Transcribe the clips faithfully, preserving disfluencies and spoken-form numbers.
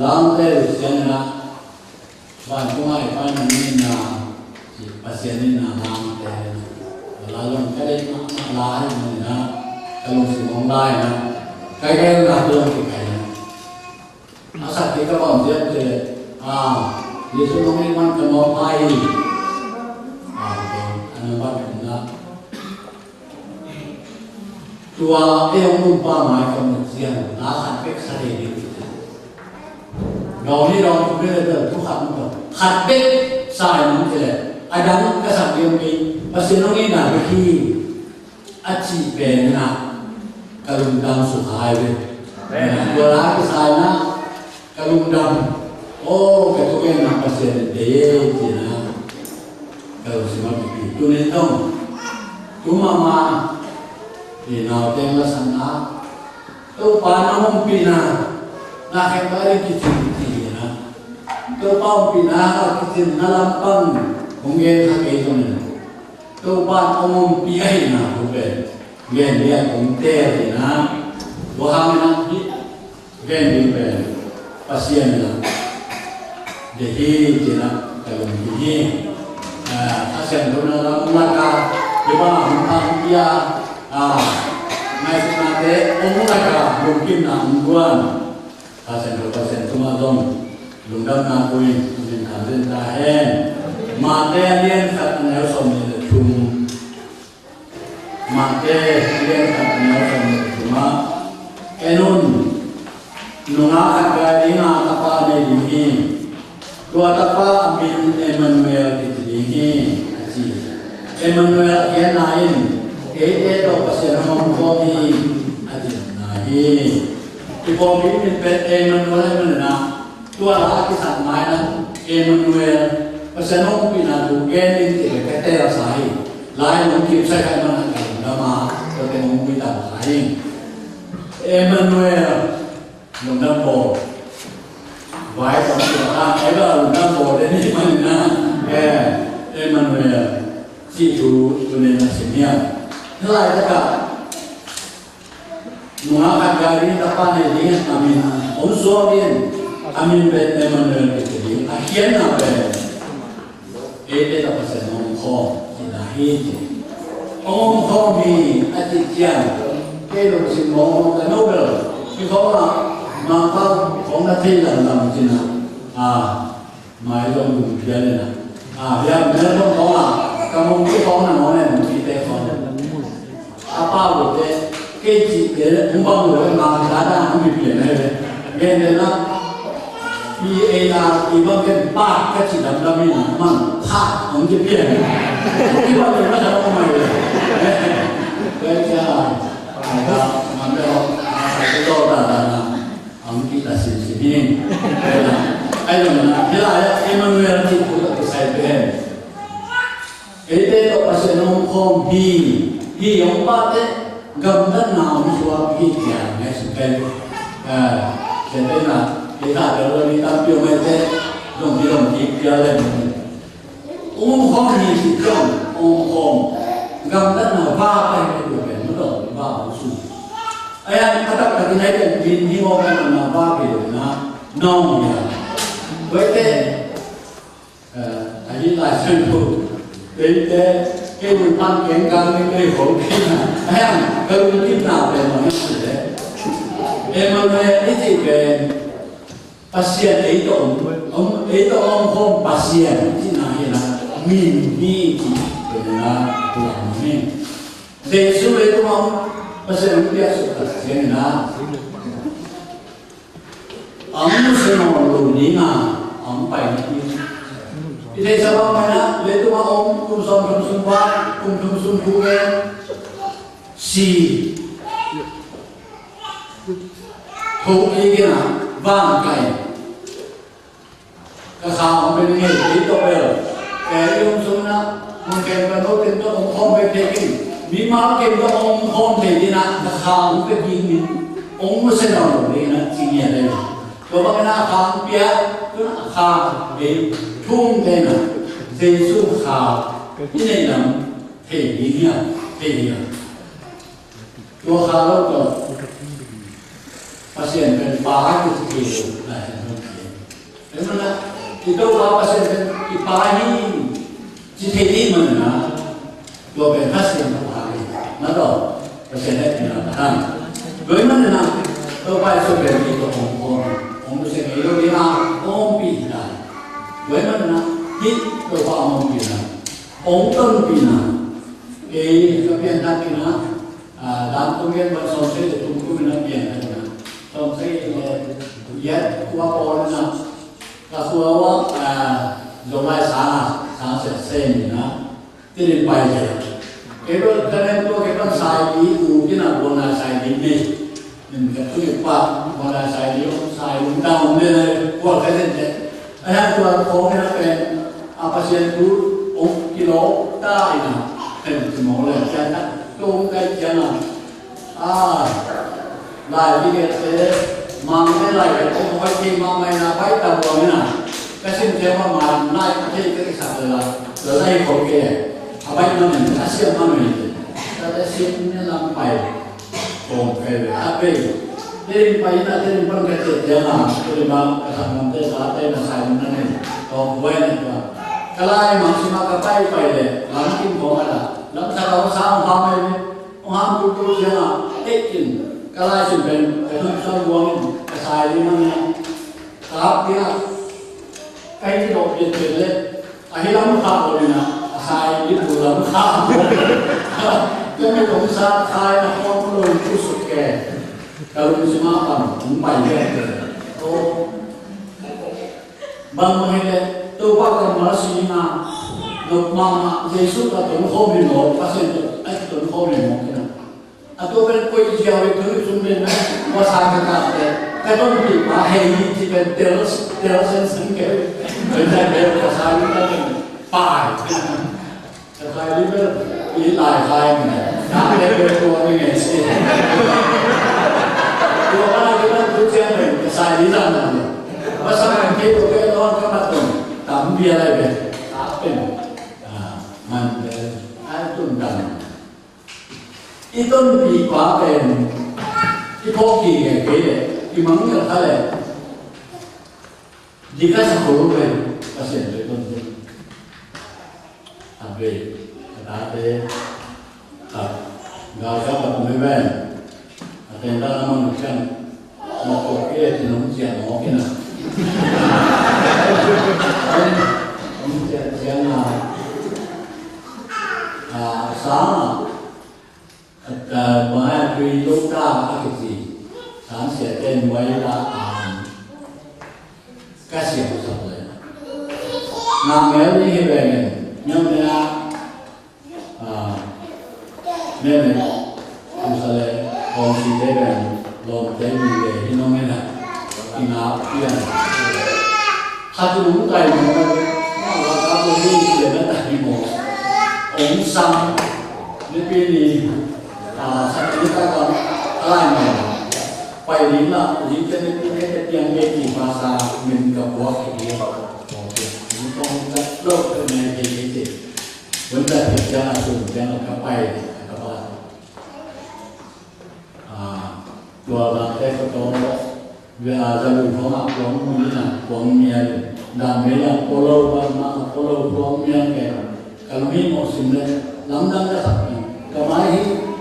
Langte uh siangin ah, vantung ah i Pa in hong itna, Pasian itna langte, la zong ka deih mahmah lai manin ah, ka lungsim hong lai na, ka gelna zong kikai na. A sak kik ka bang ziak te, a, Jesu hong it man ka nuam pai hi. A, a nang ban na. Tua ei hong nunpa mai ka mut ciang na khat bek sa ding hi. Dawng hi dawng kum le bel thu khat mut khat bek sa hi mung ci le. A dang ka sak ding pi. Pasian hong itna bek hi. A cih pen na ka lungdam sukha hi ve. Amen. Tua la kisai na ka lungdam. Aw, ka thugenna Pasian in deih e, ci na ka lungsim ah kipi. Tuni zong tu mahmah i nauteng la san na Topa na ompihna na khen pai ding kicin kici hi na. Topa ompihna a kicin na lampang hong gen kha kei zongin Topa hong ompih ahihna thu pen gen lian hong teel hi na. Tua hangin ah hih gen ding pen Pasian in ah deih hi, ci na ka lungkim hi. A, Kha Siangtho na lam lak a, hi bang hong pang pia, a, ngaihsutnate hong lak a lungkimna hong guan. Kha Siangtho Pasian tungah zong lungdamna thu in min thang den ta hen. Mate a lian khat a neu sawmnih le thum. Mate a lian khat a neu sawmnih le thum ah, en un, nungak khat gai ding a, tapa nei ding hi. Tua tapa a min Emmanuel kici ding hi, a ci. Emmanuel a genna in, eite tawh Pasian hong om khawm hi, a cihna hi. I pawlpi min pen Emmanuel ahih manin ah, tua la a kisak mai na, Emmanuel, Pasian hong ompihna thu gen ding cih pen ka teelsa hi. Lai nong kipsak kha ahih manin ah ka lungdam a, tua teng hong pui tam kha hi. Emmanuel, lungdam bawl. Vai tam tua kha, ei ba lungdam bawl den hi manin ah, eh, Emmanuel cih thu tuni na sim hiam? Hih laitak ah nungak khat gai ding, tapa nei ding, a min hong suak ding, a min pen Emmanuel kici ding, a khiatna pen eite tawh Pasian hong om khawm, cihna hi ci. Hong om khawm hi, a cih ciang, kei lungsim mawkmawk ka no bel, hih khawng ah Mangpau khawng na thei lamlam ci na, a, mai zong lum phial in a. A, biak mel khawng khawng a, ka mong ki khawng na mong nen mong ki te khawng. A pau lo te, kei cih te le, hong bang lo le, mang ta da hong bi pian le le. Gen le na, pi e na, i bang ken pa, ka cih dam dam in a, mang, pa, hong ki pian. Ki bang le na sa hong mai le. Kei cia, ai ka, man le hong, ai ka to da da na. Hong kihta sinsin hi. Ahi zongin ah, hih lai-ah Emmanuel cih thu tawh kisai pen, eite tawh Pasian hong om khawm hi, hih hong pate gamtatna hong suak hi, ci-a ngaihsun ka hi. Eh, Siate in ah, hih theology tampi om ahih teh, zong hi zong kik pial leh, hong om khawm hi cih ciang, hong om khawm. Gamtatna va pai hi, tua pen, mu tawh va hong sung. Ahi hang a taktak in ahi pen min hi mawk a, na va pai lo na, nawng hi a. Tua ahih teh, eh, ahi Lai Siangtho, tua ahih teh, kei lungtang keng kang ding kei khol kei na. Ahi hang ka lungkimna pen bang hiam cih leh, Emmanuel i cih pen, Pasian ei tawh om, om, ei tawh om khawm Pasian cihna hi na, min hi cih pen na, tua om hi. Jesu leitung a om, Pasian hong piak suk tak ciangin a, a hong nusia nawn lo ding a, a hong pai na hi. I theihsa bang mah in a, leitung a om, kum sawmthum sung va, kum thum sung khuke, si. Tho kik in a, vang kai. Ka kha hong pen ngei kei tawh bel, eh, i om sung in a, mun khempeuh no teng tawh om khawm bek thei kei. Mimal kei tawh hong khawm thei dingin ah, na kha hong pia ding in, hong nusia nawn lo dingin ah ci ngiat ahi. Tua bangin ah kha hong pia, tua kha bei, thu hong gen ah, Jesu kha i neih lam thei ding hiam, thei hiam. Tua kha lo tawh Pasian pen Pa kici thei lo, Lai Siangtho in. Tua manin ah, i Topa Pasian pen i Pa hi ci thei ding manin ah, tua pen Kha Siangtho kha hi. Mah tawh Pasian hehpihna ka hang. Tua manin ah, Topa Jesu pen i tawh hong khawm, hong nusia ngei lo ding a, hong ompih hi ta. Tua manin ah, hih Topa hong ompihna, hong tonpihna, kei ka pianthak in ah, a, dam tung gen bang sawmsagih le thum kum in a piang ka ding a. Sawmsagih le giat ua pawl in a, ka khua ua, a, Zolai sang a, sang siat sem in a, tin in pai zel. Kei bel ka nem tua kei bang sai di u, tin a buang a sai di nei. Min ka tui pa, buang a sai di, sai di, dang nei, buang ka den te. A hiang tua khawng hiang pen, a Pasian thu hong kilawm ta in a, pen ci mawk leh ciang a, tua hong kai ciang a, a, lai ding e te, mang te lai e, hong hoi kei mahmah in a, pai ta buang in a, ka sim ciang mahmah, lai ka thei ka kisak leh la, tua lai khawng kei, a pai mahmah in, a siam mahmah in te, tua te sim in a lam pai. Kong kai ve a pei. Tein pai na, tein pan ka te te ma, tein ma ka sa man te sa te na sai na ne. Kong wai ne tua. Ka lai ma si ma ka pai pai le. Lam kin kong ala. Lam sa ka sa ong ham ne. Ong ham tu tu sia ma. Te kin. Ka lai sin ben. Ka tu sa wang. Ka sai ni ma ne. Ka hap dia. Kai ki dok ye te le. A hi lam kha lo ni na, a sai lim lo lam kha. Ka mi kong sa khai na kong lo tu suk ke. Ka lung si ma pam, kong pai ke. O. Bang bang hi le, Topa ka ma si na, no ma ma, Jesu ka ton kho mi mo, Pasian to, ai ton kho mi mo kina. A tua pen koi ziau i tun i tun pen na, wa sa ka ka te, ka ton pi pa hei i ti pen tel, tel sen sen ke, pen sa pen ka sa i ka pen pai. Ka sa i pen i lai kai mi na, na pen pen tua mi ngai si. Tua ka na pen tu ziau pen ka sa i zan na. Wa sa ka ke tua pen tua ka ma ton, tam bia lai pen, sa pen. A, man pen, ai tun tam. I tonpih pa pen i phawk kik kei leh i mangngilh kha leh dikha sa kho lo pen Pasian pen tonpih. A bei a tate a galkap a tung hi ven a tengkal a mangngilh ciang. Mawk kawk kei leh thin hong ciah mawk in a. Hong ciah ciang a, a, sang a, a, a, mai a tui lo ta a kici. Sang siate nuai la a, ka siang sak le. Nga mel ni hi veng in, mel ni a, A, meme, Jerusalem, kawmsite pen lawmte mi ve hi nong en a, i ngak pian. Khat in hong kai mawk a, a, a, a, a, hong sam, nipi ni, a, sa ni ta kawm, a lai mawk. Pai ding la, ding te nipi ni te piang ve ki masa, min ka buak ki ding. Ni kong ka lok ka ne ki ding. Hun dah ciang a sum ciang a ka pai ka ba. A, tua ba te ko to ve a za lu phong a phong mu ni na phong mi a lu. Da me la ko lo ba ma ko lo phong mi a ke. Ka mi mo sim le lam dang ka sa. Ka mai hi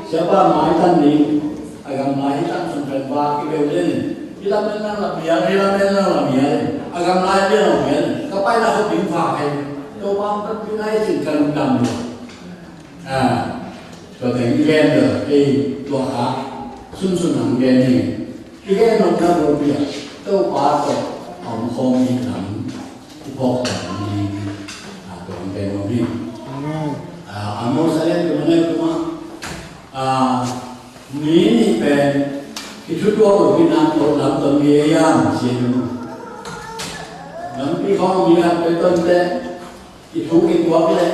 sia ba mai tan ni. A gam lai hi tan sum pen ba ki ve le ni. I lam men nang la bia, i lam men nang la bia le. A gam lai bia la bia le. Ka pai la ko ping fa kai. To ba ka pi lai cin ka lu dam lu. A, tua teng i gen lo, ei, tua kha, sunsun ang gen hi. I gen lo na lo pia, Topa tawh a om khawm hi lam, i phawk lam hi, a, tua ang gen lo hi. Amen. A, a mo sa len tua ne tua, a, mi ni pen, i thu tua lo hi na tua lam tua mi e yam, si lu. Lam pi khawm mi khat pe ton te, I thu kituak leh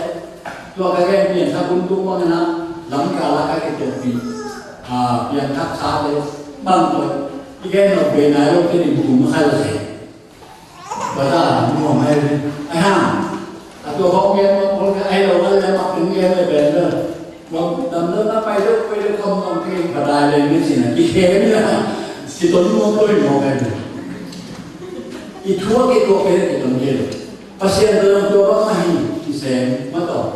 tua ka gen piangthak hun tung bangin ah Lamka lak a kituahpih, a, piangthak sate bang tawh i gen lo bei nai lo te ding kum khat lo se. Bata nuam hai ai hang. A tua hong gen lo hong gen ai lo ai le mak ting gen le ben le. Tua tam lo na pai lo pai lo kom kom ke bata le mi sin a ki khe mi la. Ki ton mo ko mo kai. I thu a kituah ke ki ton ke. Pasian tawh tua bang ahi kisem mah tawh.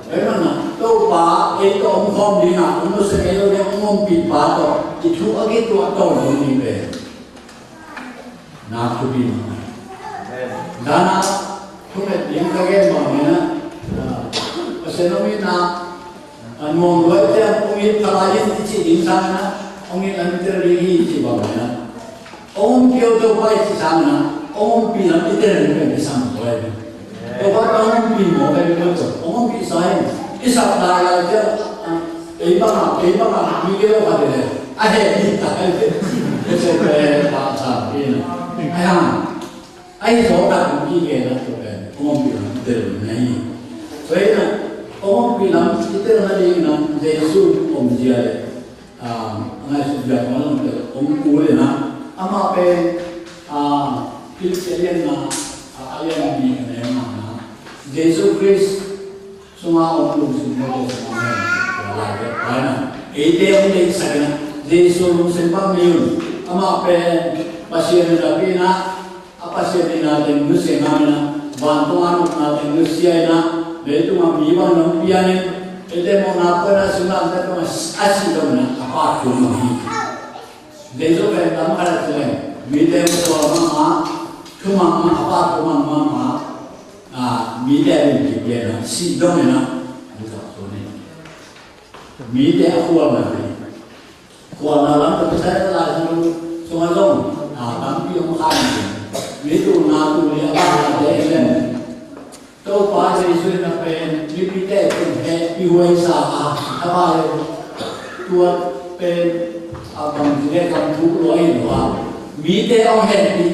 Ei mah na Topa ei tawh hong khawm ding a hong nusia ei lo ding hong ompih pa tawh i thu a kituah tawh ding hi ve. Nak thupi mah. Dana thumet ding ka gen bang hi na. Pasian hong itna A nuam luai ciang hong it khalai in i cih ding sang na, hong it lam i tel ding hi i cih bang na. Hong ompih Topa i cih sang na, hong ompih lam i tel ding pen i sam luai. Topa tawh hong ompih mawk pen i mawk tawh, hong ompih sa in, i sap lai lai ciang, a, ei bang a, ei bang a, mi kei lo khat le, a he ni ta, a he ni ta, a he ni ta. Ahi zong tak hong kigena tua pen hong ompih lam i tel na hi. Tua hi na, hong ompih lam i tel nading in Jesu omzia le, a, a ngaihsut zia kong lam tel hong kul in amah pen, a, Philip a lianna, a, a lian nih a neu na, Jesu Khrist sunga om lungsim mawtaw sungah hen tua lai vet pai na. Eite hong deihsak in Jesu lungsim bang nei un. Amah pen Pasian in a pi in a, a Pasian in a teng nusia ngam in a, vantung a nopna teng nusia in a, leitung a mi bang in hong piang in, eite mawhna pua in a, singlamteh tungah a sih dong in a, a Pa thu mang hi. Jesu pen lam khat a ci leng mite hong sual mahmah, thu mang mahmah, a Pa thu mang mahmah. A, mite a ding kipia na, sih dong in a, a ding khat so ni. Mite a khualna ni. Khualna lam ka pasal ka lai sung, sung a zong, a, tampi hong khai ni. Mi tu na tu ni a ba na de len. Topa Jesu in a pen, mipite pen he, i huai sa a, a ba le. Tua pen, a bang ti le kam thu lo a in lo a. Mite hong he ni,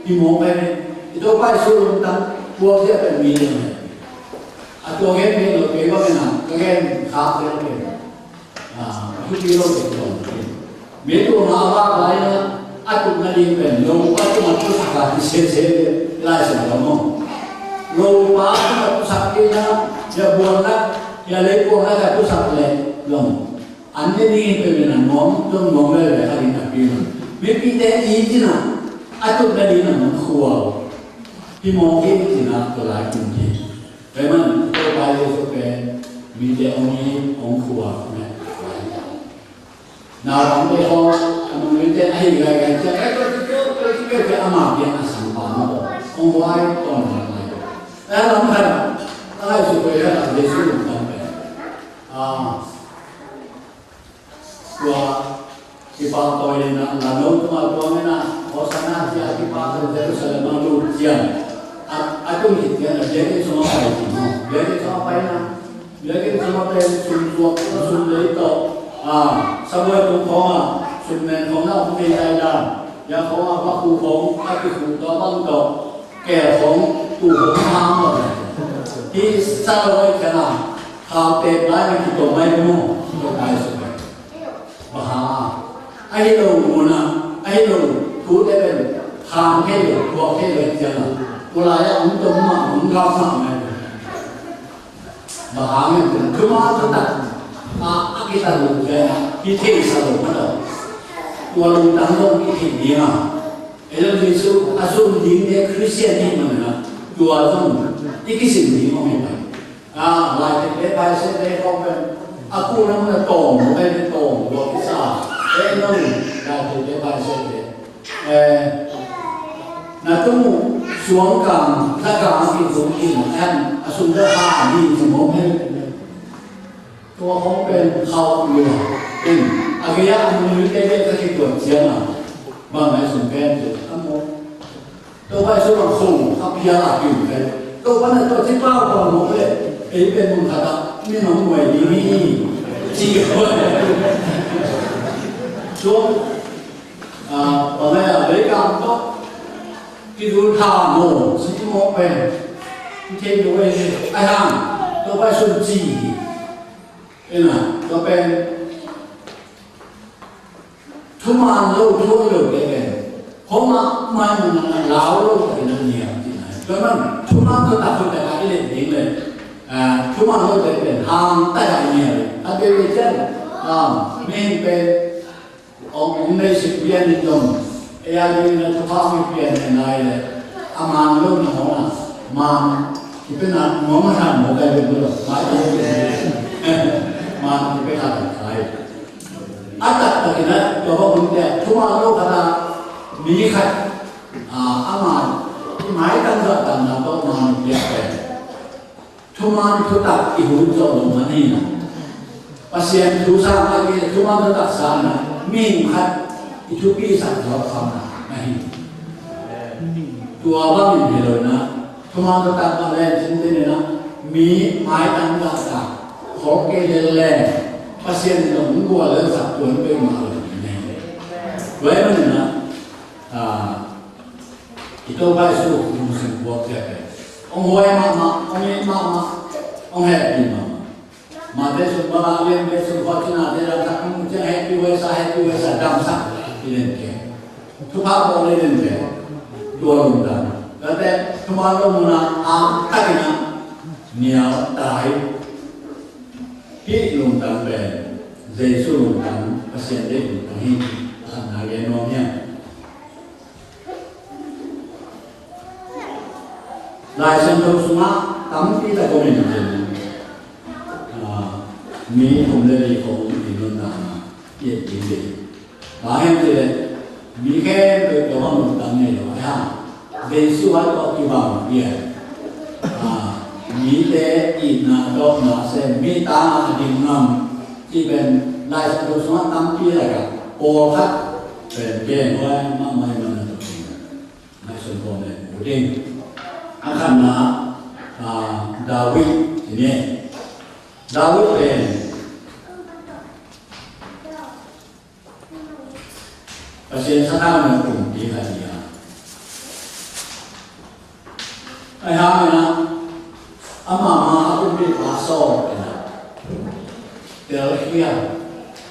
i mawk pen, i Topa Jesu lungtang, tua zia pen mite hong he. A tua gen pen lo kei bang in a, ka gen khak pen lo pen. A, thupi lo pen lo pen. Mi tu na a vak lai na, a tup nading pen lo, a tup a tusak a hi sese le, Lai Siangtho maw. Lo pa a tup a tusak kei na, ya buan na, ya lei buan na ka tusak le, lo. An ne ding pen pen a nuam, tung nuam le le ka ding a pi na. Mipite i ci na, a tup nading a nuam khua. Hi mawk hi ci na, tua lai tung hi. Tua ahih manin Topa Jesu pen mite hong it, hong khual, na, naupangte khawng, a nungzuite a hi gaigai ciang, "Ei, tua, tua, tua, tua, tua, tua, ama piang a sang pa mah tawh hong huai tawn mah lai." A lam khat ah, a ngaihsut khat ah Jesu lungtang pen, a, tua kipahtawi in a, lam lo tungah tuang in a, Hosanna ci a kipahtawi Jerusalem ah lut ciang, a, a tung khit ciang a, biakinn sungah pai ci maw. Biakinn sungah pai in a, biakinn sungah pen sum tuak, sum lei tawh, a, sabuai tung khawng ah, sum nen khawng ah hong pei lai dan, ya khawng ah vakhu khawng a kikhuh tawh bang tawh, kei khawng tu khawng hang lo. Hi sa lo ai ka na, khau tep lai na kitom mai maw, kitom lai sung. Bang hang a, ahi lo mun a, ahi lo thu te pen, hang thei lo, thuak thei lo ciang a, tua lai a hong tom mah, hong gam mah mai. Bang hang in, thuman thutak a, a kitat lo ciang a, hi thei sa lo mah lo. Tua lungtang zong i thei ding a. Ei lo Jesu a zum ding te Khristian hi mah na, tua zong i kisim ding om hi mah. A, Lai Siangtho Bible te khawng pen a kuhna mun a tawm lo, pen tawm lo kisa. Ei lo Lai Siangtho Bible te. Eh, na tung uh suang kang, na kang a kizum in, en, a sum te ha a hi ci mawk hi. Tua khawng pen khauh lua in, a gei ah a nungzuite bek ka kituat ciang a, bang a sum pen ci a mawk. Topa Jesu bang khong a pial a kium pen. Topa na tua ci pau pau mawk le, ei pen mun khat ah min hong muai ding hi. Ci ko. Tua, a, bang a, a, lei kam tawh kizul tha maw, ci mawk pen. Kithei lo ei, a hang, Topa Jesu ci hi. Ina, tua pen thuman lo, thuan lo te pen, homa mai mun na lau lo te na niam ti na. Tua man thuman to ta ko ta ka ile ding le. Ah, thuman lo te pen hang ta ka niam. A te le chen. Ah, min pen Ong, ong nei sik pian in dong. Ei a ding in a thupha mi pian in nai le. A man lo na hong a. Man. Ki pen a mong a han mo kai pen lo. Mai ong pian. Man ki pen a kai. A tak tak in a, tua ba hun tia. Thuma lo khat a. Mi khat. A, a man. Ki mai tang za tang na to man pian pen. Thuman thutak i hun zawh loh man hi na. Pasian thu sang a i thuman thutak sang na, mihing khat i thupi sak zawh kha na hi. Tua bangin hi lo na, thuman thutak mah len cin te ni na, mi maitang taktak, khawk kei lel len, Pasian in hong gual lel sak tuan peuhmah lo hi na hi. Tua ahih manin na, ah, I Topa Jesu lungsim puak ciat pen hong huai mahmah, hong it mahmah, hong hehpih mahmah. Mate sung bang a lian, mate sung khuak cina te lam sak hong ciang hehpih huai sa, hehpih huai sa, damsak i len ke. Thupha bawl i len ke. Tua lungtang. Tate thuman lo mun a, a takin a nial tai. Hih lungtang pen Jesu lungtang, Pasian deih lungtang hi. A khatna gen nuam hiam? Lai Siangtho sungah tampi tak om in, ah, mi thum le li khawng i nuntakna i et ding hi. Bang hiam cih leh mi khempeuh tawh bang lungtang nei lo, ahi hang Jesu ah tawh kibang pian, ah, mite itna tawh na sem, mi tang a ding ngam cih pen Lai Siangtho sungah tampi lakah pawlkhat pen gen huai mahmah ahih manin a tawh ding. Ngaihsun khawm le mu ding. A khatna, ah, David, ci ni. David pen Pasian sathau na kumpi khat hi a. Ahi hangin a, amah ma a kumpipa Saul in a telkhial.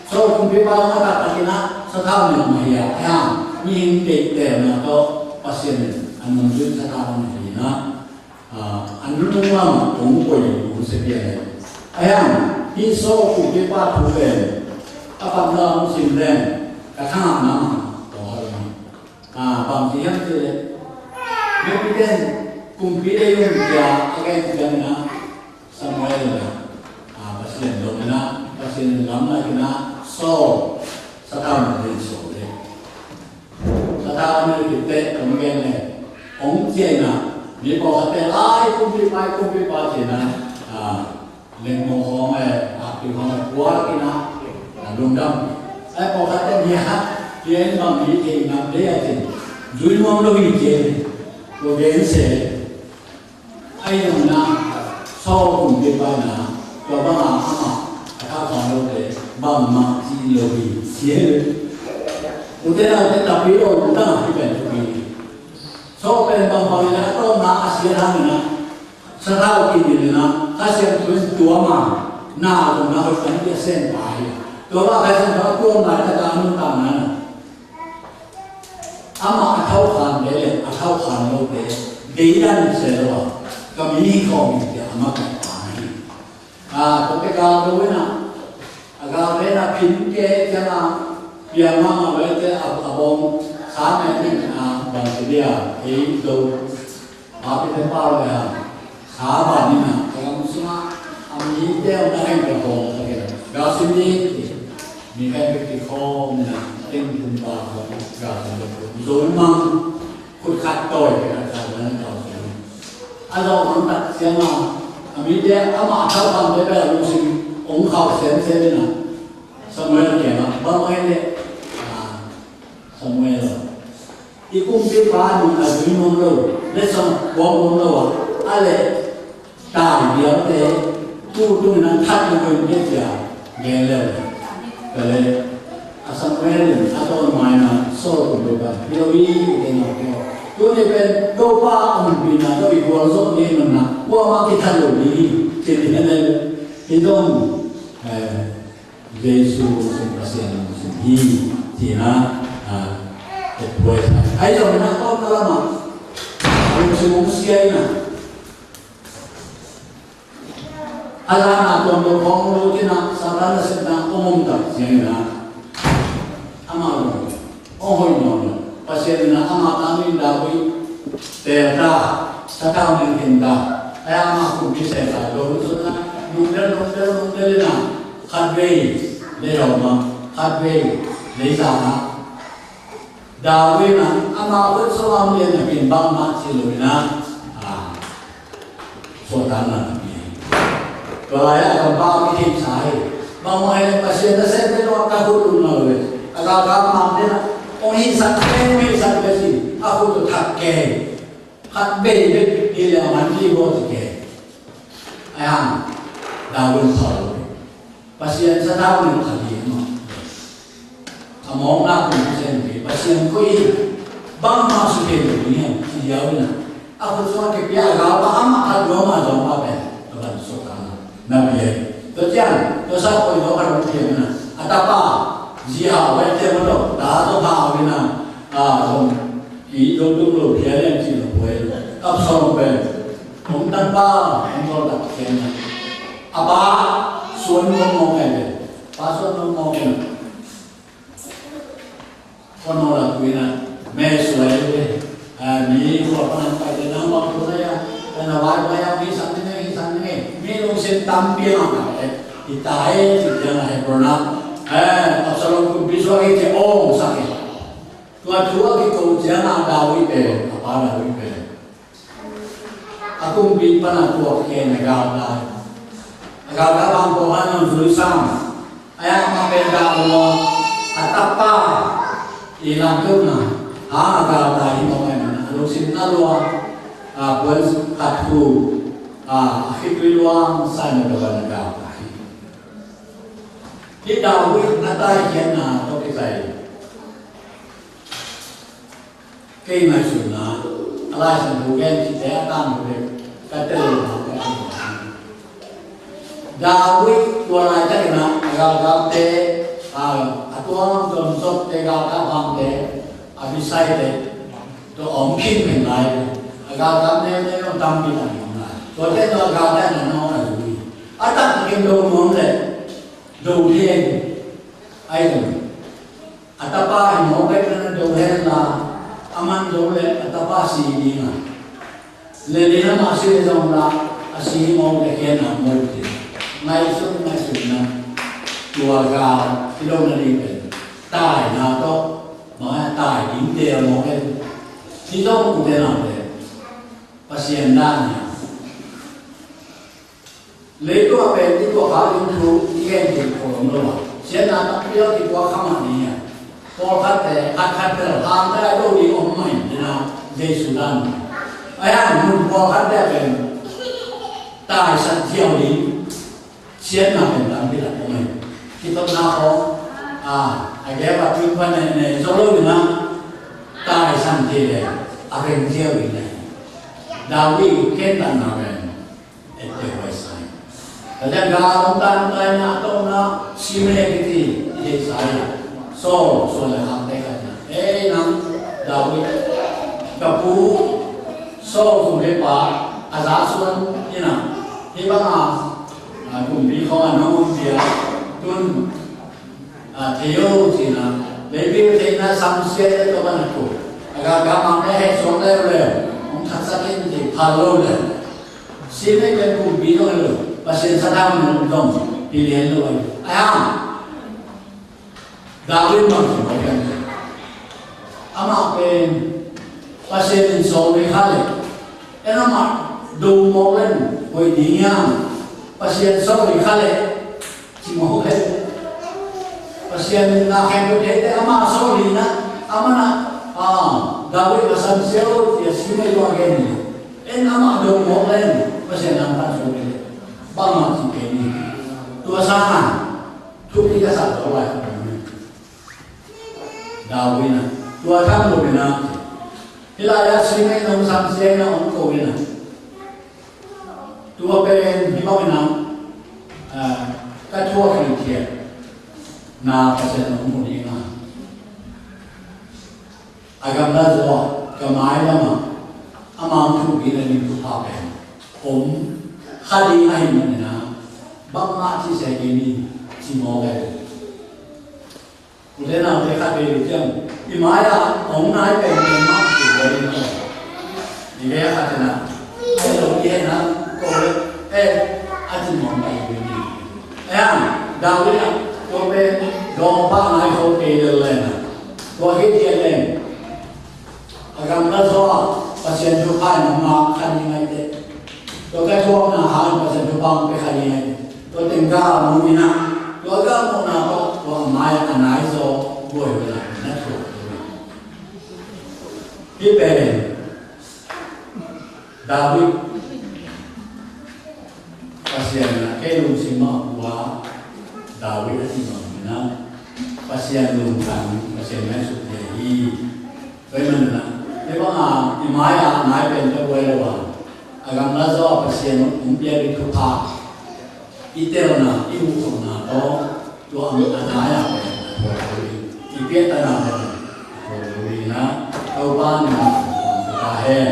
Saul kumpipa lam a taktak in a sathau na mah hi a. Ahi hang mihing deihtelna tawh Pasian in a nungzui sathau na hi in a. Ah, a nunung lam hong koih hong sia pian. Ahi hang hih Saul kumpipa thu pen a patna hong sim leng ka thangahna mah tawh a lum. Ah, bang ci hiam cih leh mipite in kumpi deih un ci a a gen ciangin a Samuel in a, ah, Pasian dong in a, Pasian in lamlak in a Saul sathau na ding Saul deih. Sathau a nei khit teh hong gen leh hong ciah in a, mi pawlkhatte lai kumpipa, kumpipa ci in a, ah, lengmawh khawng leh akpiu khawng leh puak in a, ah, lungdam. Ai pawlkhatte mi a, hi in bang mi thei ngam dei a cin, zui nuam lo hi ci in, tua gen se. Ahi zongin a, Saul kumpipa in a, tua bang a amah a thau khan lote bangmah ci lo hi, ci hi. Ute naute, takpi lo, ute naute pen thupi. Saul pen bangbang in a, a tawpna a siat hangin a, sathau kinin a, Kha Siangtho in tuam a, na zong na hoih kan ci a sem pa hi. Tua bang Kha Siangtho a tuam lai tak a nuntakna in a, amah a thau khan leh leh a thau khan lote deidan se lo a, ka mi hi khawm in ci a amah ka pa hi. A, tua teh galdo in a, a galdo in a phin kei ciang a, piang mahmah lo teh a, a bawng sa ne in a, bang ci dia, ei do. A, Peter Paul le hang sa ban in a, ka lam sungah a mite a na heng ka hong ka heng. Ga sin ni, mi kan pe ki khawm in a, teng pum ba khawm, ga sin ni. Zon mang, khut khat tawi ka ta na ka sin. A zong mang tak siang a, a mite amah thau ban te pe a lungsim, ong khau sem sem in a. Samuel kiangah, bang mah hi leh, a, Samuel aw, i kumpipa nung a zui nuam lo, letsong a puak nuam lo a, a leh tai vialte tu tung in a that lo in, ci a gen leh. Ka leh, a Samuel in a tawn mai in a Saul kumpipa hi lo hi, ci a gen leh. Tuni pen Topa a humpihna tawh i gualzawh ding in a, kuamah kithat lo ding hi, ci ding hi leh. Hi zong Jesu sin Pasian sin hi, ci-in ah, ah, et buai thei. Ahi zongin ah, a tawpna lamah lungsim hong sia in ah, a zan a tuamtuam khawng lut in ah, Satan nasepna hong om tak ciangin ah, amah zong hong hoih nawn lo. Pasian in ah amah tangin David teel ta, sathau ning khin ta. Ahi zongin amah kumpi sem ta, tua hun sung ah nungdel, nungdel, nungdel in ah, khatvei lei hawm ah, khatvei lei zan ah, David in ah amah khut sung ah hong lian napi-in bangmah ci lo in ah, ah, suahtakna napi. Tua lai-ah kampau kithei sa hi. Bangmah hi leh Pasian nasemte tungah ka khut lut nawn lo hi. A galkap mangte in ah hong hisak kei, hong hisak kei ci, a khut uh that kei. Khatvei bek hi leh a man ding hi aw ci kei. Ahi zongin David phal lo hi. Pasian sathau ning kha ding maw. A mawkna kum Pasian hi, Pasian koih hi, bangmah sukhen lo ding hi, ci ziau in ah, a khut sungah kipia a galpa amah khat nuam a zong pa pen, tua pan suahtakna na pia hi. Tua ciang, tua sa koih lo khat hong pia in ah, a tapa, zi hau pai ciang maw, ta tawh pha in ah, a zong, i zong tung lo pia leng ci lo pua hi. Absalom pen, hong tapa, hong tawltak ciang in ah, a pa suan nuam mawk hi ve. Pa suan nuam mawk hi. Khuanawl a tu in ah, me suai hi ve. A, mi khua pan paite nang bang tu na hia, na vai vai a, mi sang ni, mi sang ni. Mi lungsim tampi a ngah e. Hi ta e, ci ciang a Hebron ah, e, Absalom kumpi suak hi ci, hong sak hi. Tua thu a kiko ciang a David pen, a pa David pen, a kumpi pan a tuak ken a galkap. A galkap bang ko han nong zui sam. Ahi zongin amah pen gal lua. A tapa i lamtohna hang a galkap hi mawk ahih manin a lungsim na lua. A puan khat khu, a, a khitui luang sa in a tua pan a galkap hi. Hih David na taikhiatna tawh kisai kei ngaihsutna, a Lai Siangtho gen cihte a tangthu bek ka tel lo hang ka, David tua laitakin ah a galkapte, a, a tuamtuam sawtte, galkap hangte, Abisai te, tua a om khin pen lai, a galkap neuneu zong tampi tak om lai. Tuate tua a galkap na nawng a zui. A taktakin do nuam leh do thei. Ahi zong a tapa hi mawk bek na do hen la, a man zo leh a tapa si ding a. Lel in amah si leh zong la, a si hi mawk leh khiatna om lo ding. Ngaihsun, ngaihsun na. Tua gal hi lo nading pen taina tawh, bang a tai dingte a mawk hen. Hi zong ute naute, Pasian dan hi a. Leitung a pen i tuak kha ding thu i gen thei kha om lo a, siatna tampi a kituak kha mah ni a. Pawlkhatte, khatkhatte hangte a do ding om mah in, ina, Jesu dan mah. Ahi hang mun pawlkhatte pen taisan ziau ding siatna pen tampi tak om mah in. Kitotna khawng, a, a gep a tui pan nei, nei zo lo ina, taisan thei le a reng ziau ding nei. David khentatna pen ette huai sa hi. Tua ciang gal hong tantan a, a tawpna Simei kici i theih sa hi. Saul, Saul le hangte khat in ah, ei nang David, ka pu Saul kumpipa a za suan in ah, hih bang a, a kumpi khawng a nong om pi a, tun a, thei o ci-in ah, leipi theihna samsia e, tua pan a thu. A galkap mangte heh suak leuleu, hong khatsak in ci phal lo le. Simei pen kumpi zong hi lo, Pasian sathau nung zong hi lian lo ahi. Ahi hang David bang ci mawk hiam cih leh, amah pen Pasian in sawlkha leh, en amah do mawk leng hoih ding hiam, Pasian sawlkha leh, ci mawk hi. Pasian in na khempeuh theite amah sawlkha, amah na, a, David a samsia o ci a Simei tua gen hi. En amah do mawk leng Pasian nang pan sawlkha leh, bangmah ci kei ni. Tua sangin thupi ka sa zo lai. David na, tua tham lo ina. Hih lai-ah Simei nong samsia ina hong ko ina. Tua pen hih bang ina, a, Ka thuak hi thiat na Pasian hong mu ding a, a gamla zaw ah ka mai lamah amau thuhilhna ding thupha pen om kha ding ahih manin ah bangmah cih seh kei ni, ci mawk e. U te nau te khat vei ciang i mai-ah hong nai penpen mah ci buai in aw. I ve khat in ah, "Ai lo i hen ah, ko le eh," a ci mawk pai ve ni. Ahi hang David ah tua pen dawngpa nai kho kei lel leng ah, tua hi ciang leng a gamla zaw ah Pasian thupha in hong ngah kha ding ahih teh, tua ka thuakna hangin Pasian thupha hong pia kha ding ahih teh, tua teng galmuhna, tua galmuhna tawh tua a mai-ah a nai zaw buai uh a, na thuak uh hi. Hih pen David, Pasian in ah kei lungsim ah pu a, David a cih bangin ah Pasian lungtang, Pasian ngaihsut thei hi. Tua ahih manin ah hih bang a i mai-ah nai pen ka buai lo a, a gamla zaw ah Pasian hong pia ding thupha i telna, i muhkhopna tawh tua a nai-ah pen a thuak uh hi. I piattana pen a thuak uh hi na, Topa in a thuak ta hen.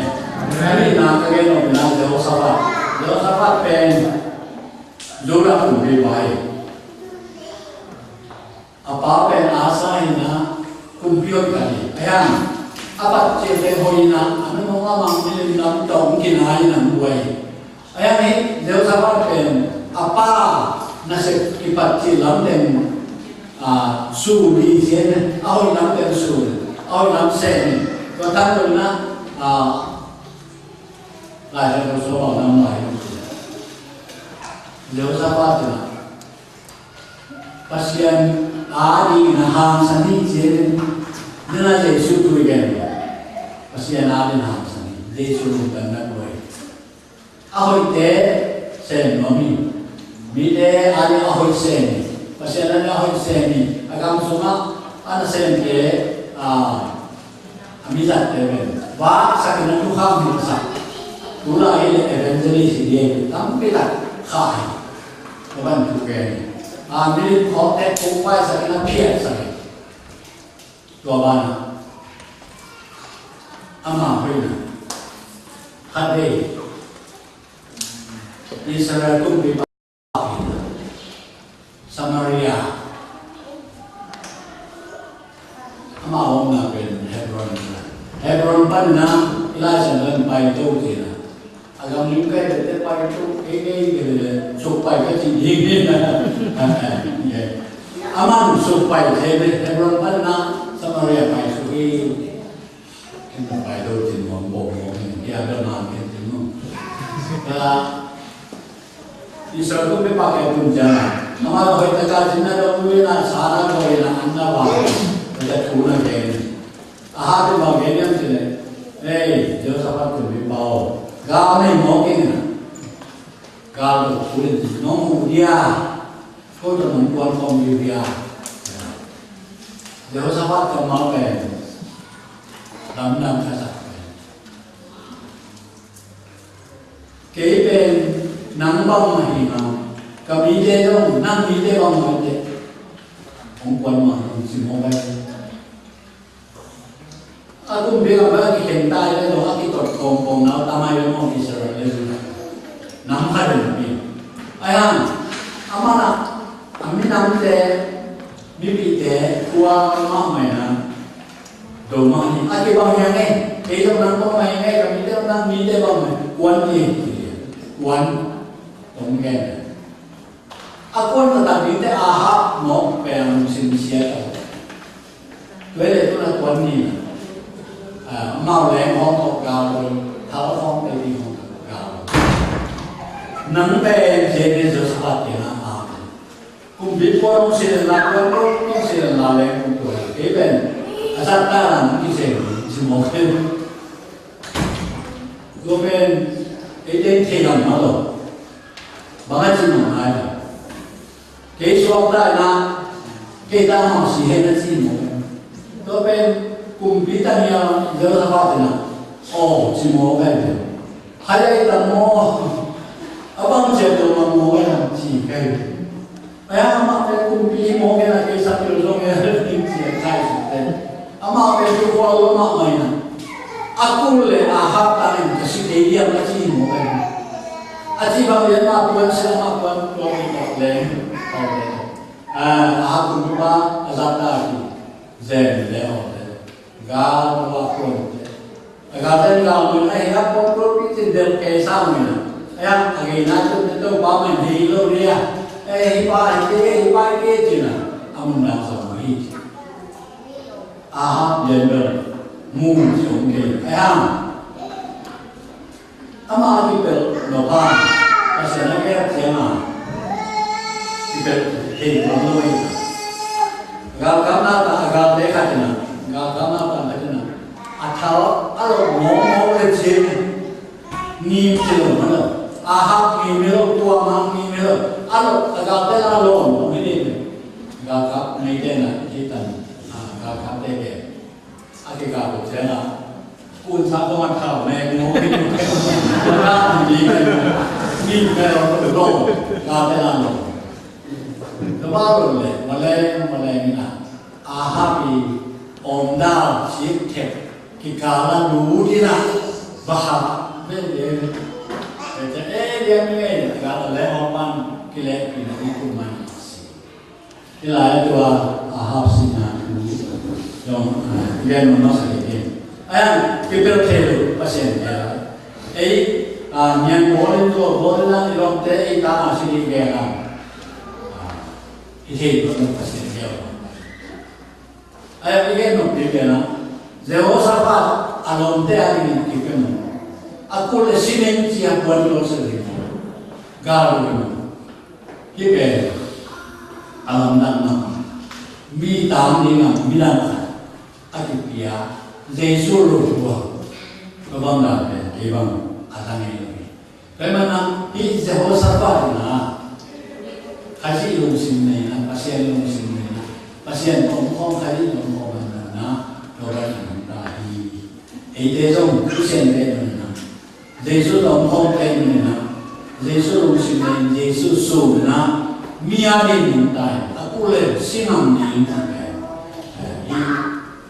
A nihna ka gen nop in ah Jehoshaphat. Jehoshaphat pen Judah kumpipa hi. A pa pen Asa hi na, kumpi hoih khat hi. Ahi hang a patcih pen hoih in ah, a nunung a mang milim lam tawh hong kinai in ah hong buai hi. Ahi hang hi Jehoshaphat pen a pa nasep kipatcih lam teng, ah, sul hi ci-in, a hoih lam teng sul, a hoih lam sem hi. Tua tan lo in ah, ah, Lai Siangtho sung ah om lai hi. Jehoshaphat in ah Pasian adingin a hangsan hi ci-in, nana Jesu thu i gen. Pasian adingin a hangsan hi. Jesu lungtang na buai. A hoihte sem nuam hi. Mite ading a hoih sem hi. Pasian ading a hoih sem hi. A gam sungah a nasemte, a, a mizatte pen vaksakin a thukham hilhsak. Tulai hi leh evangelist hi ding hi, tampi tak khah hi. Ka van thu gen hi. A, milim khawhte kungvaisakin a phiatsak hi. Tua banah ama hoihna khat vei Israel kumpipa Samaria, ama omna pen Hebron. Hebron panin ah i Lai Siangtho in Paito ci-in ah, a gam lim kai tete Paito, kei kei kei le suk pai ka ci ding hi. Aman suk pai ci le Hebron panin ah Samaria pai suk hi. Ken ka pai lo cin mawng bawng mawng ken kia ka man ken cin mawng. Ka Israel kumpipa kia tun ciang a, amah hoih taka cin na dong ui na, sa na, dong ui na, an na ba, ka thu na gen. A hat in bang gen hiam cih leh, ei Jehoshaphat kumpipa aw, gal nei mawk ing a, gal lo thu in cin nong mu dia. Ko tawh nong kuan kawm ding hi a. Jehoshaphat kammal pen lamdang ka sak pen, kei pen nang bangmah hi ma, ka mite zong nang mite bangmah hi teh, hong kuan mah hong ci mawk pen. A kumpi lam a kikheng ta i le zong a kitot kawmkawm nau ta mai le maw Israel le Judah. Nam khat in pi. Ahi hang, a man a, a minamte, mipite, khua mahmah in a, do mah hi. A kibang hi hang e, kei zong nang bang mah hi hang e, ka mite zong nang mite bang mah hi. Kuan ti hi, kuan. Tong gen. A kuan taktak dingte Ahab mawk pen a lungsim sia ta. Tua hi leh tu-in a kuan ni na, ah, amau leng hawng tawh gal lo, thal hawng te ding hawng tawh gal lo. Nang pen Jehoshaphat kiangah a, kumpi puan hong si leng la, kuan hong si leng la leng hong tua hi. Kei pen a zat ta la nang kisem hi, ci mawk hi. Tua pen eite thei lam mah lo. Bang a ci mawk nai lo. Kei suakta in a, kei tangmang si hen a ci mawk. Tua pen kumpi tang hi a, Jehoshaphat in a, aw, ci mawk pen. Hai ai tang maw. A bang ciat lo mah mawk pen a ci pen. Ahi hang amah pen kumpi hi mawk in a, kei sapil zong hi ing ci a, Khrih sungte. Amah pen tu khua lo amah mah in a, a kul le Ahab tangin ka si kei diam a ci hi mawk in a. A cih bang lian mah puan sia mah puan tua ki tawh leng tawh leng. Ahab kumpipa a zahtak hi. Zen le awte. Gal tua kuan te. A gal ten gal mun a hi a pawlpi cin del kei sa mun a. A ya a gei na tu te to ba mun hi lo ria. E hi pa hi ke hi pa hi ke cin a. A mun dang sa mun hi. Ahab yen bel mun si ong ke. A ya. Amah a kipelh nop a, Pasian a kiat ciang a, kipelh thei tuan lo hi. Galkapna ta a galte khat in a, galkapna ta khat in a, a thal a lo mawkmawk le cin, ngim ci lo mah lo. Ahab ngim hi lo, tua mah ngim hi lo. A lo, a galte la lo mawk hi ding. Galkap neite na, hi tan, a, galkapte ke. A kikal uh ciangin, kun sa kong a thau mek ngawk hi. Ka ni ni ka ni ni ka lo ko lo ka te la lo. Ka ba lo le, ma le, ma le ni na. Ahab i om da si thep kikal a lu ni na. Ba ha, ve ve. Te te e le mi le, ka le o pan ki le ki na ni kun man si. Hih lai-ah tua Ahab sihna thu zong, ah, i gen masa kei. Ahi hang kipelh thei lo Pasian kiang. Ei, ah, nian bawl in tua bawl in ah i lawmte ei ta a si ding gen a. Ah, i thei lo Pasian kiang. Ahi hang i gen nop ding gen a. Jehoshaphat a lawmte a dingin kipelh lo. A kul le si ning ci a kuan lo sa ding. Gal lo. Hih pen a lamdang mah, mi tang dingah midang khat a kipia, Jesu lo tua, tua bang dan pen kei bang a tang ei lo hi. Tua ahih manin hih Jehoshaphat in ah Khazih lungsim nei in ah, Pasian lungsim nei in ah, Pasian tawh om khawm, Khazih tawh om khawm a na, tua bang a nungta hi. Eite zong Khristian pen a na Jesu tawh om khawm pen in ah, Jesu lungsim in, Jesu sum in ah, mi a ding nungta hi, a kul le si ngam ding ci pen. Eh, hi,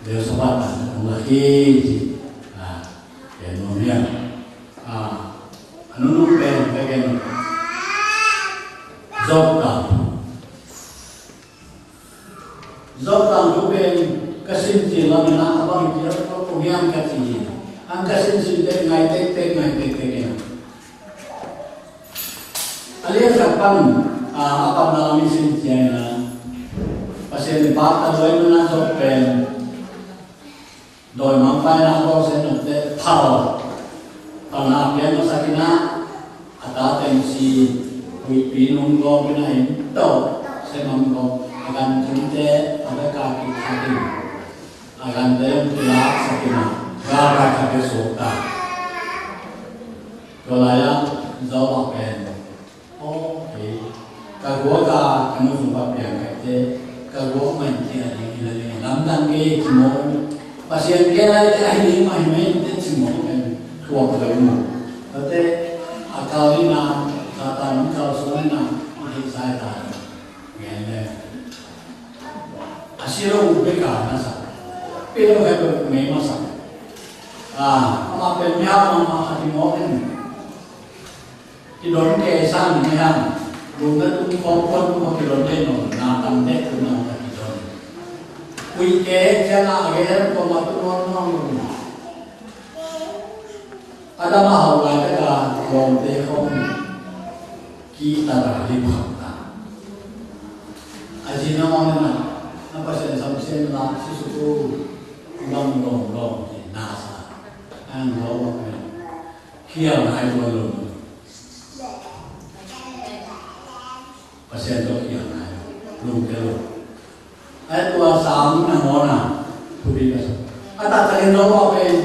Jesu pa tan hong lak hi ci. Ah, pen nuam hiam. Ah, a nunung pen, pen, pen. Job ta. Job tangthu pen ka sim cil lam in ah a bang ci a kong hiam ka ci hi. Ang ka sim sim tek ngai tek tek ngai tek tek in ah. A lian khat pan, ah, a pan lam in sim cia in ah. Pasian in pahtak lua ahih manin ah Job pen dawimangpa in a bawlsia nopte phal, phalna piak masak in ah, a tate si huihpi nung gawp in a inn tawh, semam gawp, a gan thumte a bek a kikhat in, a gante hong kilaksak in ah, galkap khat bek suak ta. Tua lai-ah Job a pen, aw, kei ka guak a ka nung sung pa piang kaite, ka guak mah in ci a ding hi la ding, lamdang kei ci maw. Pasian kei lai te ahi ding mah hi mah in te ci maw, ken thuak lo maw. Tate a kal in ah, Satan hong kalsuan in ah, i theihsa hi ta. Ngen le. A si lo bek a na sa. Pil lo khat bek mei masa. Ah, amah pen mi hau mahmah khat hi maw ken. Kidon kei sang ni hang. Lungna tung khawng kuan tung a kidon dei nawn. Na tam dek tung nawn a kidon. Kuih kei ciang a gen kuamah tung nawn nawn lo. Adam a hau laitak a lawmte khawng kihta ta, lip kham ta. A zi na ong na, na Pasian samsiat na, si suk u, bang lawm lawm, na sa. Ang lawm lawm, khial nai lawm lawm. Pasian tawh kiang nai lo, lungkia lo. Ai tua sang nangawn a thupi ka sa. A taktak in lo a pen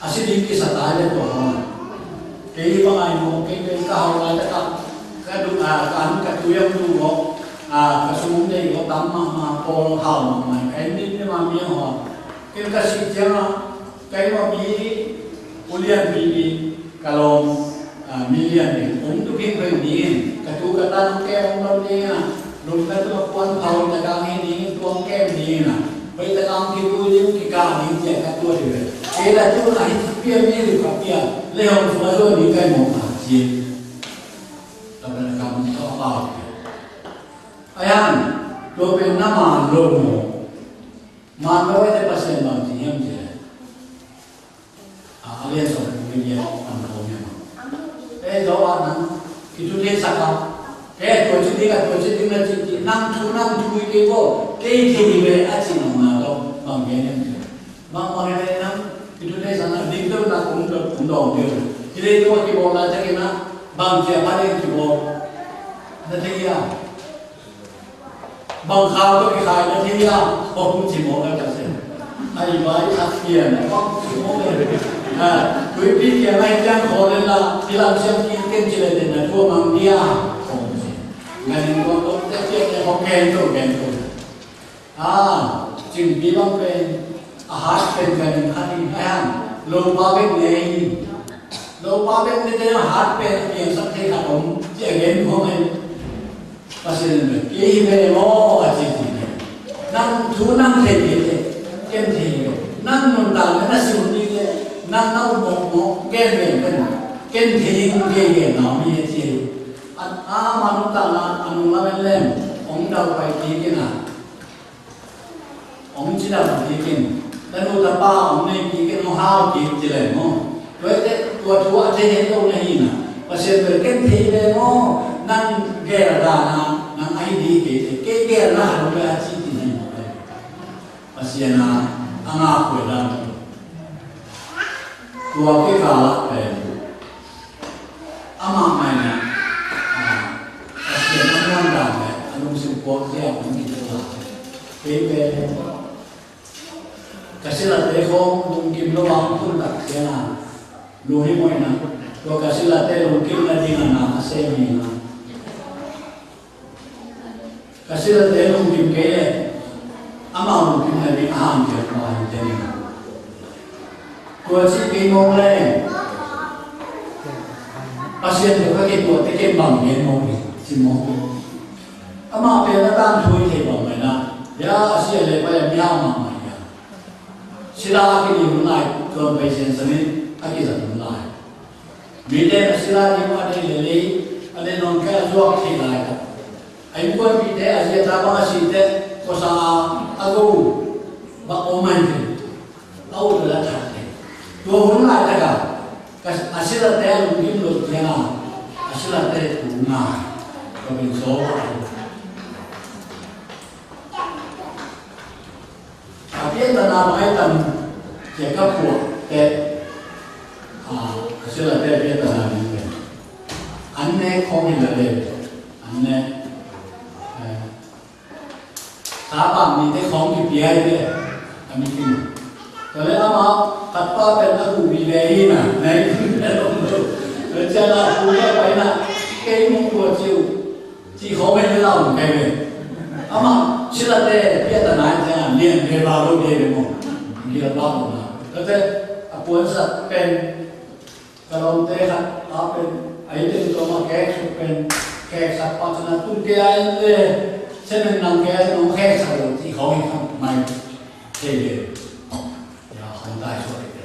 a si ding kisa ta le tua hong. Kei bang ai mo, kei pen ka hau lai tak a, ka du a, ka an ka tu yang tu mo, a, ka sum dei ko tam mahmah, pawl hau mahmah, ka in din ma mi ho. Kei ka si ciang a, Kei mah mi ulian mi, mi ka lawm, ah, mi lian ding, hong tu khin peng ding, ka tu ka tan hong ke hong lawm ding a, Lungna tua kuan phau na kang hi ding, tuang kem ding na. Hoih ta kang kibui ding, kikah ding, tia ka tua ding. Kei la tu na hi pia mi ri ka pia. Le hong sung a zo ni kai mo ka ci. Ta na kam to pa. Ayan, tua pen na man lo mo. Man lo te Pasian bang ci hiam ci le. A lian sawm kum in lian a man ko mia ma. E zo a nang kitu thei sak a. E tua ci ding a tua ci ding na ci ci nang thu nang thu i kei ko. Kei thei ve a ci nang na to bang gen em ci. Bang bang e nang kitu thei sak na ding to na kum to kum dong ding. Ci ding to ki bo la te ki na bang ci a pa ding ki bo. Na thei a. Bang khau ka kikhai na thei a, hong ci mawk a ka se. Ai bai a pian a bang ci mawk le. Ha, tuipi kiang ai kiang khaw le la, kilam siam ki ken ci le den na tua mang dia. Hong ci. Ngai ning kong kong te pian le hong ken to ken to. Ha, cingpi bang pen, a hat pen ngai ning hat ning hai hang. Lo pa bek nei. Lo pa bek nei te a hat pen a piang sak thei khat om. Ci a gen kong ai. Pasian in kei hi ve maw a ci ci. Nang thu nang thei thei te, ken thei ve. Nang nuntak le na sim ni te, nang na um mawk mawk, ken ve ken. Ken thei ding kei ve na mi a ci. A, a ma nuntak na, a nung la ven lem, ong dau pai ti ken a. Ong ci dau ti ken. Tanu tapa ong nei ti ken, ong hau ti ci lem maw. Tua te, tua thu a thei thei lo na hi na. Pasian pen ken thei ve maw, nang gel dan a, nang ai di kei te, kei gel na lo ve a ci ti na hi maw. Pasian a, a ngak kul dan. Tua kikal ah pen. Amah mah in ah, Pasian a muan dan le a lungsim puak zia hong kituak. Kei pen. Ka silate khawng lungkim lo a hong tun tak ciang a. Lunghimawhna. Tua ka silate lungkimna ding a na a sem hi na. Ka silate lungkim kei leh, amau lungkimna ding a hang kei mawk hi te ding. Tua ci kei mawk leh, Pasian tawh ka kituahte ken bang gen mawk hi, ci mawk hi. Amah pen a tangthu hi thei bang mah in ah, hia a sia leh pai a mihau mahmah hi a. Sila a kiding hun lai, tuan pai siansan in a kizat hun lai. Mite na sila ding a dei lelei, a dei nawn kei a zuak thei lai ta. A innkuanpihte a zi a ta bang a site, khuasa a, a go, bang om a hi. A ut a la that thei. Tua hun laitak a, ka, a silate a lungkim loh ciang a, a silate thu ngai. Ka min sawl a. A piangthakna bang ai tam, cia ka puak teh, a, ka silate a piangthakna ding pen. An nek khawng hi la le, an nek, eh, sa pam ni te khawng kipia hi le, a mi kin. Ka le ama, khat pa pen a ku bi le hi na, nei, nei, nei, nei, cia la ku le pai na, kei mong tua ciu. Ci khawng hi le lau kei ve. Amah silate piata nai te a lian ve ba lo de ve mo. Lian ba lo na. Tate a puan sa pen ka lawmte khat a pen a i pen tawm a kek suk pen kek sak pa cina tun ke a i le semen nang ke a i nong kek sak lo ci khawng hi kham mai. Thei ve. Ya, hong tai suak te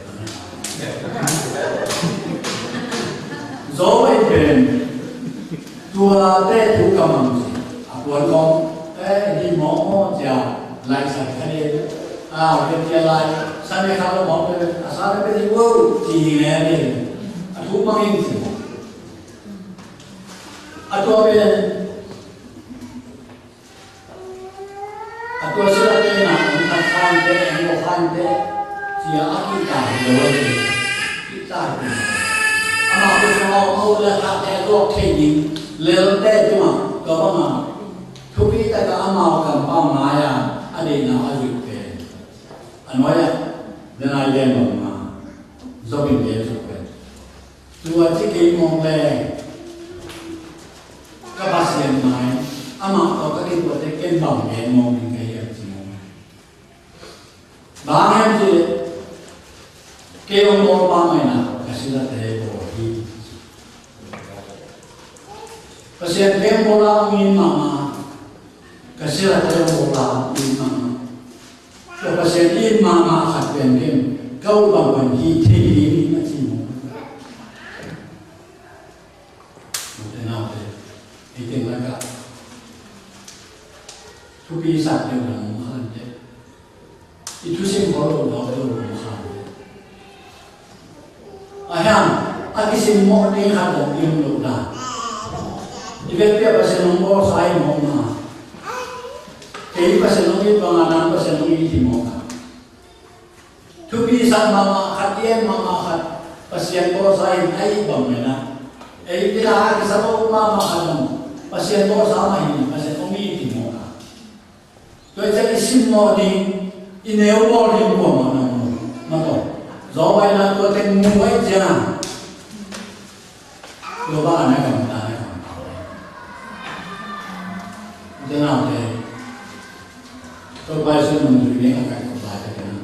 te. Zo ei pen. Tua te thu ka mang si. A puan kong. Eh, hi mo mo cia. Lai sai ka de. A, pen cia lai. Sa ne ka lo mo pe. A sa ne pe di wo. Ci hi ne de. A thu mang in si. A tua pen. A tua silate na, ong khat khainte, ong khaw khainte, cia a kihta hi lo a hi. Kihta hi. Amah tua sungah a ut le a thahte a zuak thei ding, lelte tungah, tua bangah, thupi takah amau kampau ngai-a, a deihna a zuihte. A nuai-ah, den a i gen bangmah, Job in gen suk pen. Tua ci kei mawk le, ka Pasian mai, amah tawh ka kituahte ken bang gen mawk ding ka hiam ci mawk. Bang hiam ci leh, kei hong bawl pah mai na, ka silate bawl hi. Pasian kei hong bawl a hong it mahmah. Sila te lo la i ma. Ka Pasian i ma ma khat pen ken. Kau bang bang hi thei hi a ci mo. Ute naute, i teng laka thupi sak deuh na mong khan te. I thusim khol lo dawk deuh lo mong khan te. A hiam, a kisim mawh ding khat lo i om lo da. I vekpi a Pasian hong bawlsa i mawh ma. Kei Pasian hong it banga nang Pasian hong it hi mawh ka. Thupi sak mahmah khat, i en mahmah khat, Pasian bawlsa in a ih bang mena. Ei tina a kisa bawl mahmah khat dong, Pasian bawlsa mah hi, Pasian om i ti mawh a. Tua i ciang i sim mawh ding, i neu bawl ding kuamah na mu. Mah tawh. Zawh baihna tua teng mu baih ciang a. Tua bang a na gamta, na gamta. Ute naute. Tua bai sun nung dui ne a kai ko bai te na.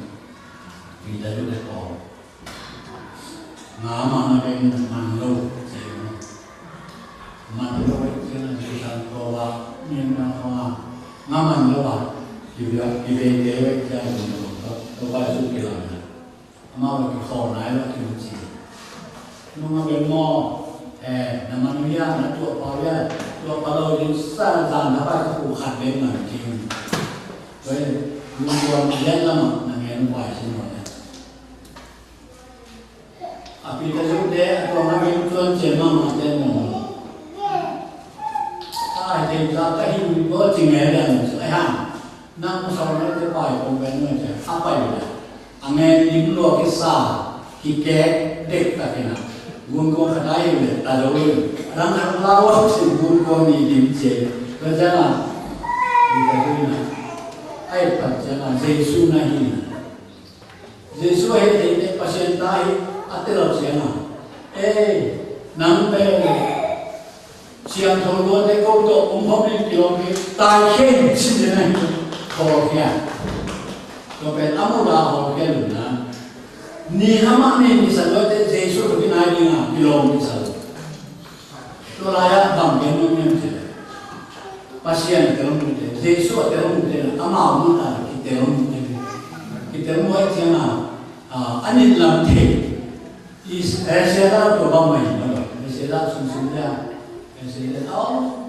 Peter Luke ko. Nga ma na ben man lo, ci lo. Man lo, ci na ci san ko wa, ni na ko wa. Nga man lo wa. Ki be, ki be te we, ci a lo. Tua bai sun ki la na. Amau kikhawlna i lo kimuci. Nung a bel maw, eh, na man uh hiam, na tuahpah uh hiam, tuahpah lo ding sa zan na pai ka pu khat bek man king. Tua in, lungduam a lian lamah na ngen uh pai sin maw hiam. A Peter Luke te, a tuang a bel tuan cian mahmah te maw. Ai, te za ka hi uh bawh ci ngen lian uh, ai hang. Nang sawm na te pai kong pen nuai cia a pai ula. A ngen dim lua kisa kikek dektakin a. Gun kong khat ai ule ta zo ule. A dang khat lau a sin gun kong ni dim cia. Tua ciang a. Ita zui na. Ai pan ciang a Jesu na hi na. Jesu a het theite Pasian ta hi a tel ciang a. Ei, nang pen siangtho luate ko tawh om khawm in kilawm hi tai khen cin te na hi. Khawlkhia. Tua pen a muda khawlkhia luna. Ni amah ni kisa luate Jesu tawh kinai dinga kilawm kisa lu. Tua lai-ah bang gen nuam hiam cih leh, Pasian a tel mite, Jesu a tel mite, amau mah ta kitel mite, kitel mite ciangin a, a nit lam thei. Is Isaiah tua bang mah hi mah lo, Isaiah sung sung dia, Isaiah aw,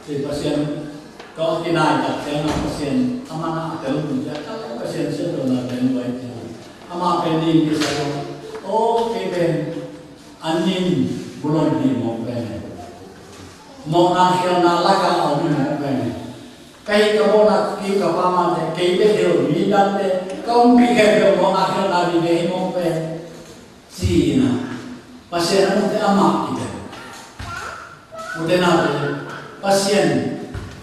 Pasian tawh kinai tak ciangin Pasian amah a tel mite, Pasian siangtho na tel mite ciangin amah pen ding kisa lo, aw kei pen An nin bulon hi mawk pen. Mawhna khialhna laka a om hi mawk pen. Ka hih ka mawhna ki ka pa mate, kei bek hi lo mi dangte, ka ompih khempeuh mawhna khialhna ding hi mawk pen. Ci-in a, Pasian a mute amah kiben. Ute naute, Pasian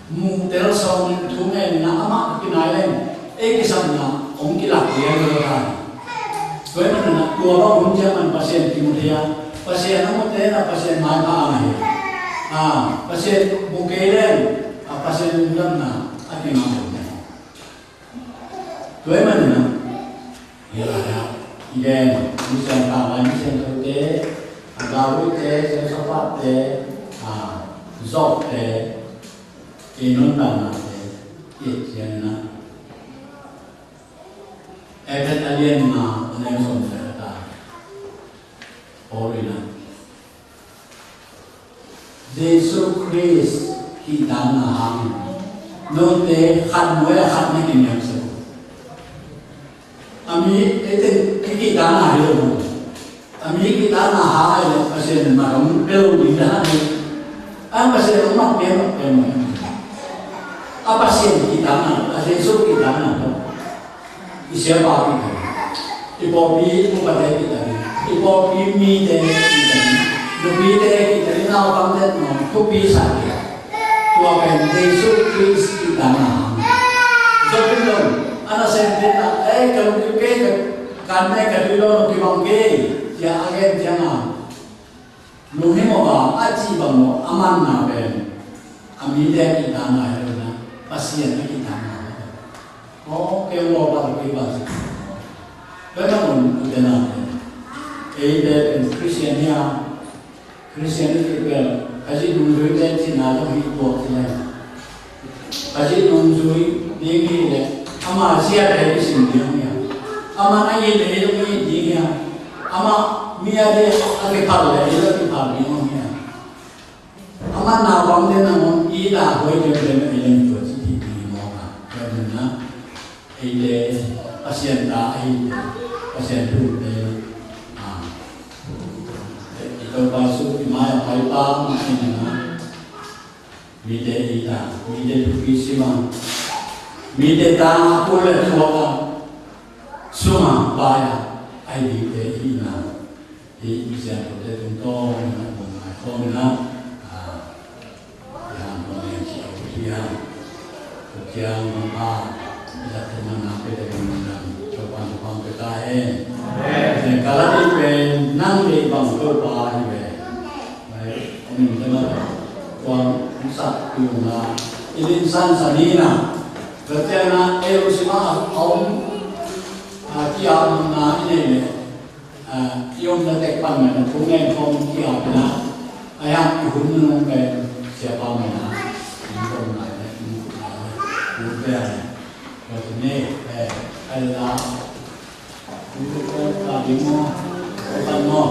muhtel sawm in thu ngen in a amah kinai leng, ei kisapna hong kilak lian lo ta. Tua ahih manin a tua bang hun ciang man Pasian kimu thei a, Pasian a mute na Pasian maipha a ngah hi. A, Pasian mu kei leng, a Pasian lungdamna a kingah lo. Tua ahih manin a, hi lai-ah, i gen, misiangtho lai, misiangthote, a Davidte, Jehoshaphatte, a Jobte, i nuntaknate, i et ciangin a, Efesa a lian nga, a neu sawm le khat ah, Paul in a, Jesu Khrist kihtakna hangin note khat nuai-ah khat na kimiamsak uh. A mi, eite, i kihtakna hi lo maw. A mi kihtakna hang ahih leh Pasian in mat hong pia lo ding dan hi. A Pasian hong mat pia, mat pia maw. A Pasian kihtakna, a Jesu kihtakna tawh. I siapa kihta, i pawlpi upate kihta, i pawlpi mite kihta, nupite kihta, i naupangte tawh thupi sa kihta. Tua pen Jesu Khrist kihtakna. Job in zong a nasemte in a, ei, ka lungkim kei, ka kan ne, ka tui lo, kibang kei, ci-a a gen ciangin a, lung hi mawh a, a cih bang mawh a manna pen a mite a kihtakna hi lo in a, Pasian a kihtakna hi lo. Aw, kei ua bang kei bang ci. Tua ahih manin ute naute, eite pen Christian hi a, Christian i cih pen Khazih nungzuite cihna zong hi tuak ci leng. Khazih nungzui ding hi leh ama zia leh i zin ding hi a, ama a it leh i it ding hi a, ama mi a ding a kiphal leh i kiphal ding hi a, ama naupang te nangawn i it a, huai ciang te i leng tua ci ding hi mawk a. Tua manin ah eite Pasian ta ahih leh Pasian thu te, ah, i Topa Jesuh i mai-ah paipa mah hi a, mite it a, mite thupi sim a, mite tang a, kul leh thuak a, sum a, pai a, ahih dingte i hihna, i Pasian thu te tungtawn in ah, bawng ngai khawm in ah, ah, i hanthawn leng ci a ut hi a. Tua ciang mangpha i zat theih manin ah, pia ding in ah, Topa'n thupha hong pia ta hen. Amen. Galati pen nang leh bang Topa hi ve. Amen. Tua hong sak ding in ah, i din sansan ni in ah. Tua ciang ah, ei lungsim ah a om, ah, ki-apna i neih leh, ah, i omna tek pan mah in ah thu ngen khawm ki-ap in ah, a hiang i hun nung pen siapa mah in ah, i hun nung lai leh, i hun nung lai leh, i hun pen, tua ci ni, eh, ai la, i hun pen ta ding maw, tua pan maw.